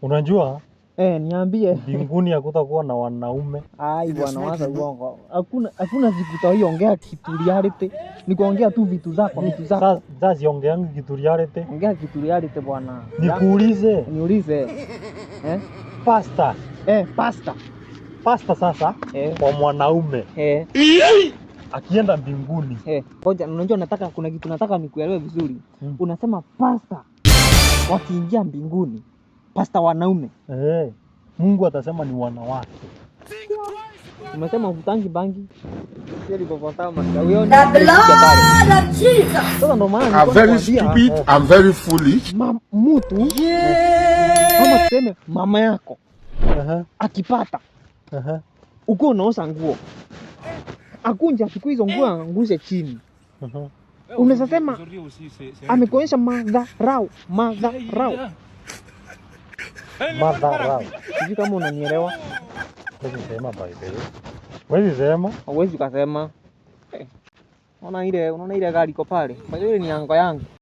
Unajua Eh, niambie. Mbinguni hakutakuwa na wanaume. Ai bwana, wacha uongo. Hakuna siku utawahi kitu reality. Ni kuongea tu vitu zako, vitu zako. Sasa siongeangi kitu reality. Ongea kitu reality, bwana. Nikuulize. Niulize. Eh? Pastor. Eh, pastor. Pastor sasa kwa mwanaume akienda mbinguni. Eh, ngoja, unajua nataka kuna kitu nataka nikuelewe vizuri. Unasema pastor wakiingia mbinguni, pastor wanaume. Eh, Mungu atasema ni wanawake. Umesema huvutangi bangi. The blood of Jesus. Sasa ndo maana I'm very nilikuwa nakwambia, stupid. I'm very foolish. Mtu kama tuseme mama yako akipata uko unaosha nguo, akunja achukue hizo nguo angushe chini, unaweza sema amekuonyesha madharau, madharau. Madharau. Sijui kama unanielewa. Huwezi sema, by the way. Huwezi sema. Hauwezi ukasema. Eh, unaona ile gari iko pale. By the way ni uncle yangu.